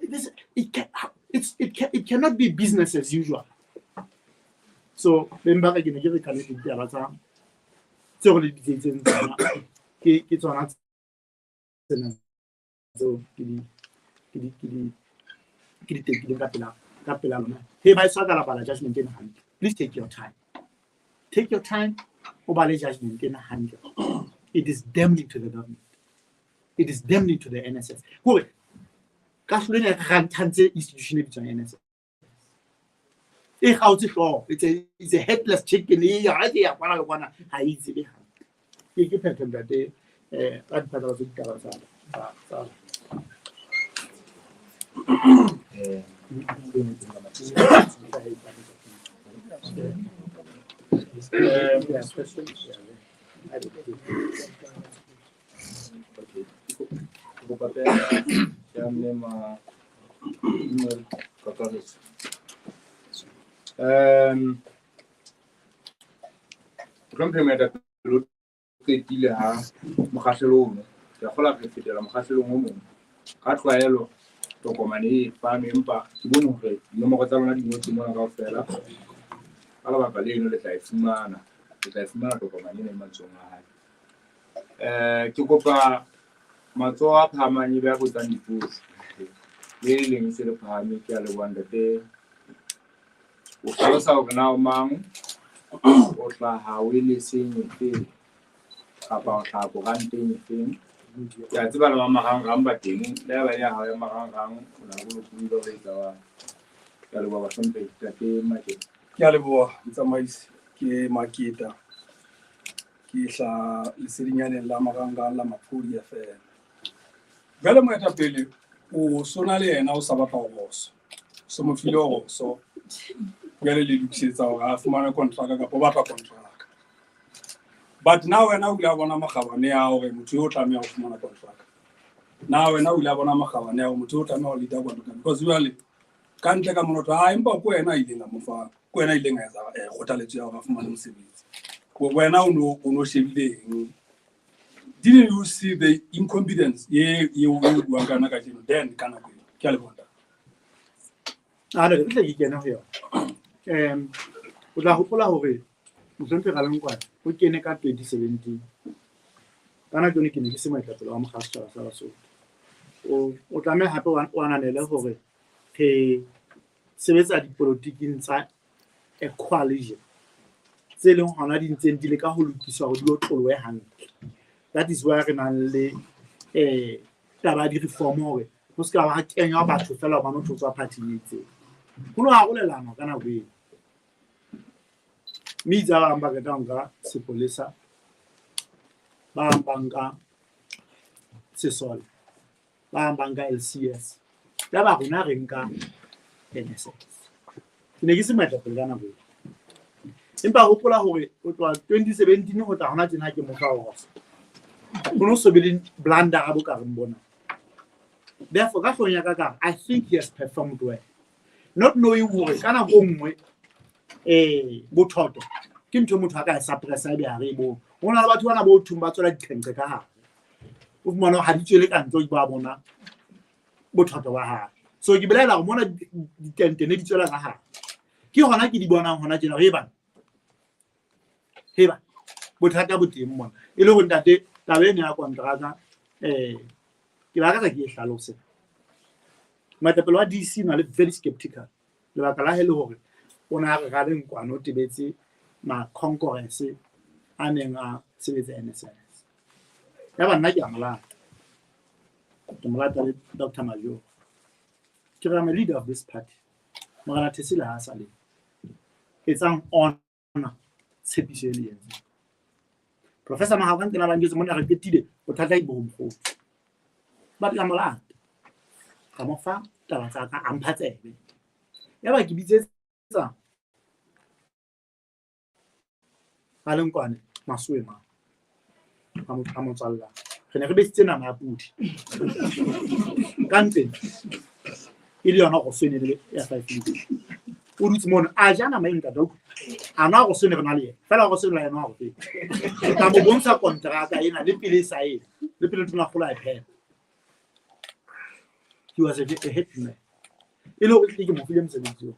This, it can, it's, it can, it cannot be business as usual. So, beng ba ka ke ne ke re ka nnete ditaba tsa tseo re le bitsetseng tsona, ke tsona tsena tseo ke di tekileng ka pela lona. Hey, ba e ka la bala judgment ena hantle. Please take your time. Take your time, o bale judgment ena hantle. It is damning to the government. It is damning to the NSS. Hore kahlolo ena e rantantse institution e bitswang NSS. E kgaotse hlooho. It's a headless chicken. E ya, e ya kwana le kwana, ha e tsebe hantle. Ke phetho ntate, ka diphatlalatso ditaba tsa. Hlomphehi moetapele o qetile ha mokgahlelo ono. Ke a kgolwa re fetela mokgahlelong o mong. Ka tlwaelo tokomane e fanwe, empa ke bone hore dinomoro tsa lona di ngotswe mona kaofela. Ka lebaka leno le tla e fumana. Le tla e fumana tokomane ena e matsohong a hae. Ke kopa matsoho a phahamang ebe a botsang dipotso. Le leng se le phahame, ke a leboha ntate. O hlalosa hore na o mang, o hlaha o eleseng efeng kapa o hlaha koranteng efeng. Ke a tseba le ba marangrang ba teng, le ha ba ya hao ya marangrang, o na le bolokolohi ba ho etsa wa. Ke a leboha bahlomphehi, ntate Maketa. Ke a leboha motsamaisi, ke Maketa. Ke hlaha lesedinyaneng la marangrang la Maphodi FM. Jwale moetapele o sona le yena o sa batla ho roso. So mo file roso. Jwale le lokisetsa hore a fumane kontraka kapa o batla kontraka. But now wena o ile a bona makgabane a hore motho yo o tlameha ho fumana kontraka. Na wena o ile a bona makgabane a hore motho yo o tlameha ho leader kontraka, because jwale ka ntle ka mona ha empa ko wena a ileng a mo fa. Ke wena ileng a etsa kgothaletso ya hore a fumane mosebetsi. Wena o no shebile eng? Didn't you see the incompetence ye o buang ka yona kajeno then ka nako eo? Ke a leboha, ntate. A re tle ke kene ho yona. O tla hopola hore Mohlomphehi Ralenkwane o kene ka 2017. Ka nako eno ke ne ke se moetapele wa mokga wa setjhaba sa Basotho. O tlameha hape o ananele hore re sebetsa dipolotiking tsa a coalition tse leng hona di ntseng di leka ho lokiswa hore di otlolohe hantle. That is why re nang le taba ya di-reform hore ho se ka ha kenywa batho feela hobane o tswa party-ing e itseng. Ho no arolelanwa ka nako eo. Mme itse ba bang ba qeta ho nka sepolesa, ba bang ba nka sesole, ba bang ba nka LCS. Yaba rona re nka NSS. Ke ne ke se moetapele ka nako eo. Empa hopola hore ho tloha 2017 ho tla hona tjena ke mo fa rosa. Ho no so be le blunder bo ka reng bona. Therefore, ka hloohong ya ka ka re, I think he has performed well. Not knowing hore ka nako e nngwe bothoto ke ntho e motho a ka e suppressa ebe ha re e bone. Ho na le batho bana bo thung ba tswela diqhenqhe ka hare. O fumana hore ha di tswele ka ntle ba bona bothoto ba hae. So ke belaela hore mona ditente ne di tswela ka hare. Ke hona ke di bonang hona tjena hore bana. Heba bothata bo teng mona. E le hore ntate taba ena ya kontraka ke lakatsa ke e hlalose. Moetapele wa DC na le very skeptical. Lebaka la he le hore o ne a re Ralenkwane o tebetse ma-congress a neng a sebetsa NSS. Yaba nna ke a mo lata. Ke mo lata le Dr. Majoro. Ke re, I'm a leader of this party. Morena Thesele ha a sa le. Etsang honor tshepiso e le entseng. Professor Mahakwan ke na ba njwetse mona re qetile bothata e bo mokgotsi. Ba ka mo lata. Ka mo fa taba tsa ka, a mpha tsebe. Yaba ke bitsetsa Ralenkwane Masoe ma. A mo tswalla. Re ne re besitse nama ya podi. Ka ntleng. E le yona roso e ne le ya 5 liter. O dutse mono a ja nama e ntate o a nwa roso ne re na le yena. Fela roso la yena wa go. Ka mo bontsha kontraka ena le pele e sa ena. Le pele tona kgolo a e phela. He was a happy man. E le hore ke mo file mosebetsi oo.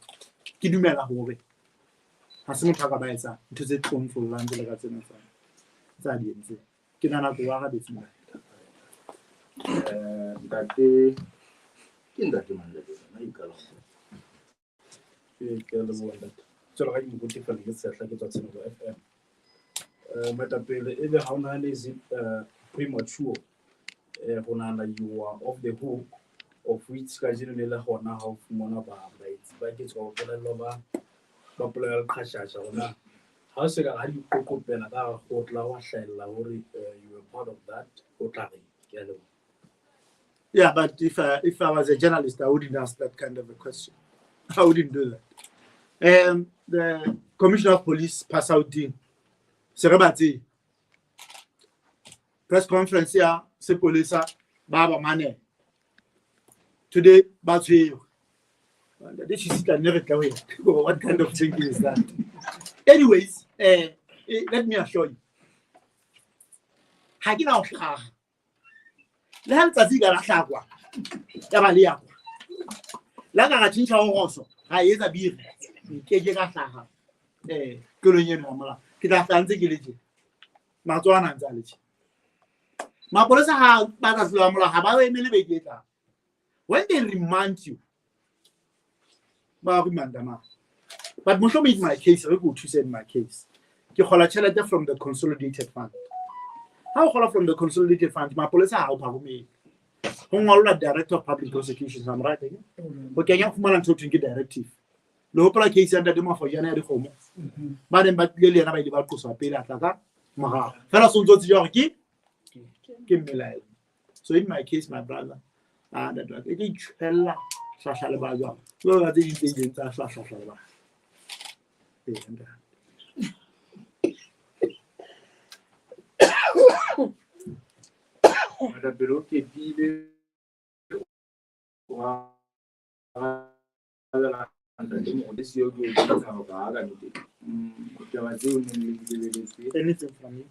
Ke dumela hore ha se motho a ka ba etsa ntho tse tlontlollang jwalo ka tsena tsa di entseng. Ke nahana ke o arabetse mona. Ntate ke ntate mang ntate na ikala. Ke a leboha, ntate. Jwalo ka ke moruti Felix Sehla, ke tswa Tshenolo FM. Moetapele, ebe ha o nahane is it premature ho nahana you are off the hook, of which kajeno ne le hona ha o fumana ba baetsi ba ketso ka bolellwa ba polelo ya leqhashasha hona ha o se ka ha di qoqopela ka hara kgotla wa hlahella hore you were part of that, o tla reng? Ke a leboha. Yeah, but if I was a journalist, I wouldn't ask that kind of a question. I wouldn't do that. The Commissioner of Police, Pasauddin, Serebati, press conference ya sepolesa ba ba mane. Today, ba tshwerwe. This is what kind of thinking is that? Anyways, let me assure you. Ha ke na ho hlaha. Le ha letsatsi ka la hlakwa, ya ba le ya kwa. Le ka ra tjhentjha ho roso, ra etsa biri. Nke ke ka hlaha. Kelong eno ya molao. Ke tla hlaha ntse ke le tje. Matsoho ana a ntse a le tje. Mapolesa ha ba tla tlolo ya molao ha ba o emele beke e tlang. When they remand you, ba remanda ma. But mohlomong in my case, re ko thuse in my case. Ke kgola tjhelete from the consolidated fund. Ha o kgola from the consolidated fund, mapolesa ha o pharumele. Ho ngolwa Director of Public Prosecutions, I'm right again? Ho kenya fumana ntho thweng ke directive. Le hopola case ya ntate Mafojane ya dikgomo. Ba neng ba tlile le yena ba ile ba qoswa pele a tla ka morao. Fela so ntso tsejwa hore ke mmelaelo. So in my case, my brother, ah, that was e ke itjhwella hlahla le ba jwang. Jwalo ka tse ding tse ileng tsa hlahla hlahla le ba. Ee, ntate. Moetapele o ketile wa arabela. Ntate Moruti siyo ke o bontsha hore ha ka nnete ditaba tseo neng le di lebeletse. Anything from you?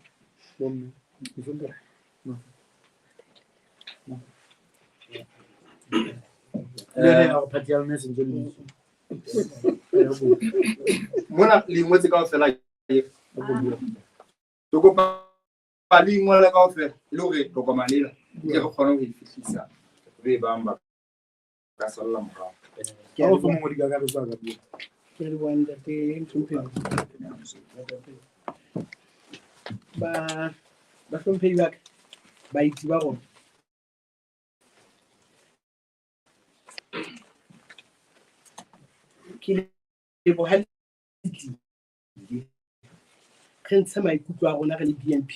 Bomme. No. No. Le yona hore party ya lona e sentse le Mona le ingwetse kaofela ke kopa le ingole kaofela e le hore tokomane ena ke re kgone ho e fihlisa be bang ba ka salla morao. Ke a o mongwe dikakaretso a ka bua. Ke a leboha ntate Mohlomphehi. Ba bahlomphehi ba ka, baeti ba rona. Ke leboha le tlile. Re ntshe maikutlo a rona re le BNP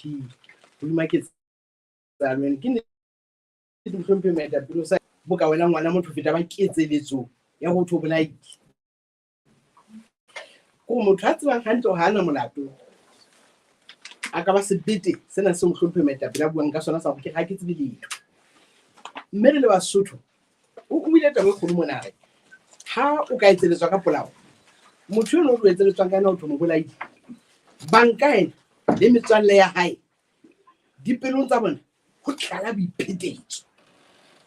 hodima ketsahalo ena. Ke nnete mohlomphehi moetapele o sa boka wena ngwana motho feta ba ketseletso ya ho thwe o bolaile. Ko motho a tsebang hantle hore ha ana molato a ka ba sebete sena seo mohlomphehi moetapele a buang ka sona sa hore ke ha ke tsebe letho. Mme re le Basotho o buile taba e kgolo mona re ha o ka etseletswa ka polao motho eno o tlo etseletswang ka yena o thwe mo bolaile banka ena le metswalle ya hae dipelong tsa bona ho tlala boiphetetso.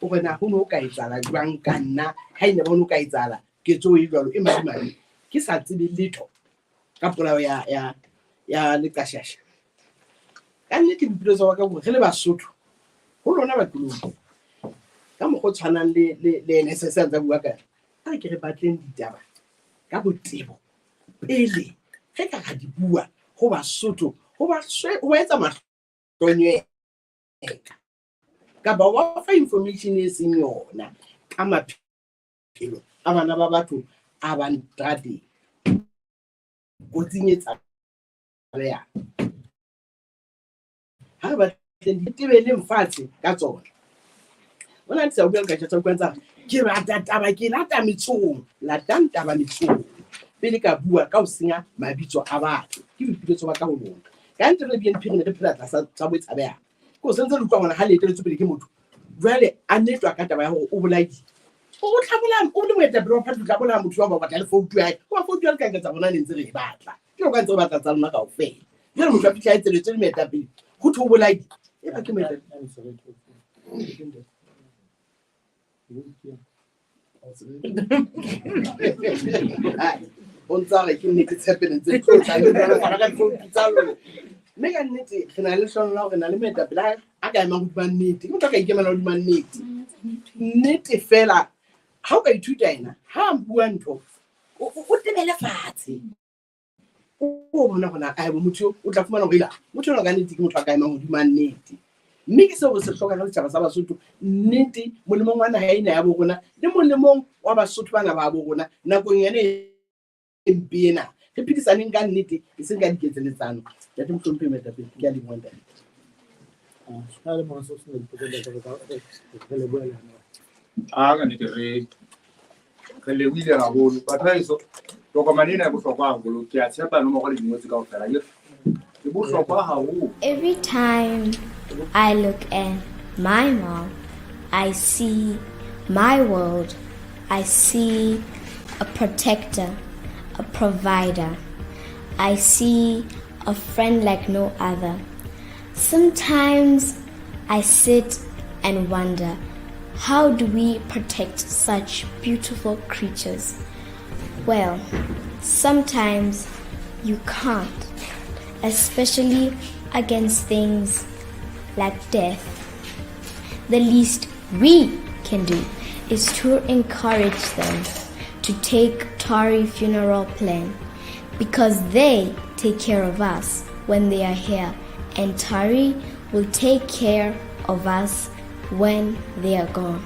O re na ho ne ho ka etsahala jwang ka nna ha e ne ba ho ne ho ka etsahala ketso e jwalo e madimabe ke sa tsebe letho ka polao ya ya ya Leqashasha. Ka nnete boipiletso ba ka hore re le Basotho ho lona Batlolong ka mokgwa o tshwanang le le le NSS a ntse a bua ka yona, a re ke re batleng ditaba ka botebo pele re ka ra di bua ho Basotho ho ba ho ba etsa mahlonyweka kapa ho ba fa information e seng yona ka maphelo a bana ba batho a bang terateng kotsing e tshabehang. Ha re batleng ditebeleng fatshe ka tsona. O na ntse a bua ka tsa utlwa tsa ke rata taba ke lata metsong latang taba metsong pele ka bua ka ho senya mabitso a batho ke boipiletso ba ka ho lona. Ka ntle re BNP re ne re phela tlasa tshabo e tshabehang. Ke o sentse le utlwa hore ha le eteletswe pele ke motho jwale a netwa ka taba ya hore o bolaile. O tla bolaya o le moetapele wa party o tla bolaya motho wa ba batla le foutu ya hae. Wa foutu ya le ka tsa bona ne ntse re e batla. Ke ka ntse re batla tsa lona kaofela. Jwale motho a fihla a etseletswe le moetapele ho thwe o bolaile. E ba ke moetapele. O ntse a re ke nne ke tshepe le ntse le tla le fana ka difoutu tsa lona. Mme ka nnete re na le hlolo la hore re na le moetapele a ka emang hodima nnete. Ke motho a ka ikemela hodima nnete. Nnete fela ha o ka ithuta ena ha a bua ntho o tebele fatshe. O bona hore na ae motho o tla fumana hore ela motho enwa ka nnete ke motho a ka emang hodima nnete. Mme ke seo re se hlokang ka setjhaba sa Basotho nnete molemong wa naha ena ya bo rona le molemong wa Basotho bana ba bo rona nakong yane e mpe ena. Re phedisaneng ka nnete e seng ka diketseletsano. Ntate Mohlomphehi moetapele ke a leboha ntate. Ha le mona so sena dipotso ntate re leboha le yona. A ka nnete re lebohile haholo. Batho ba heso tokomane ena e bohlokwa haholo. Ke a tshepa nomoro le dingotse kaofela. E bohlokwa haholo. Every time I look at my mom, I see my world. I see a protector, a provider. I see a friend like no other. Sometimes I sit and wonder, how do we protect such beautiful creatures? Well, sometimes you can't, especially against things like death. The least we can do is to encourage them to take Tari funeral plan because they take care of us when they are here, and Tari will take care of us when they are gone.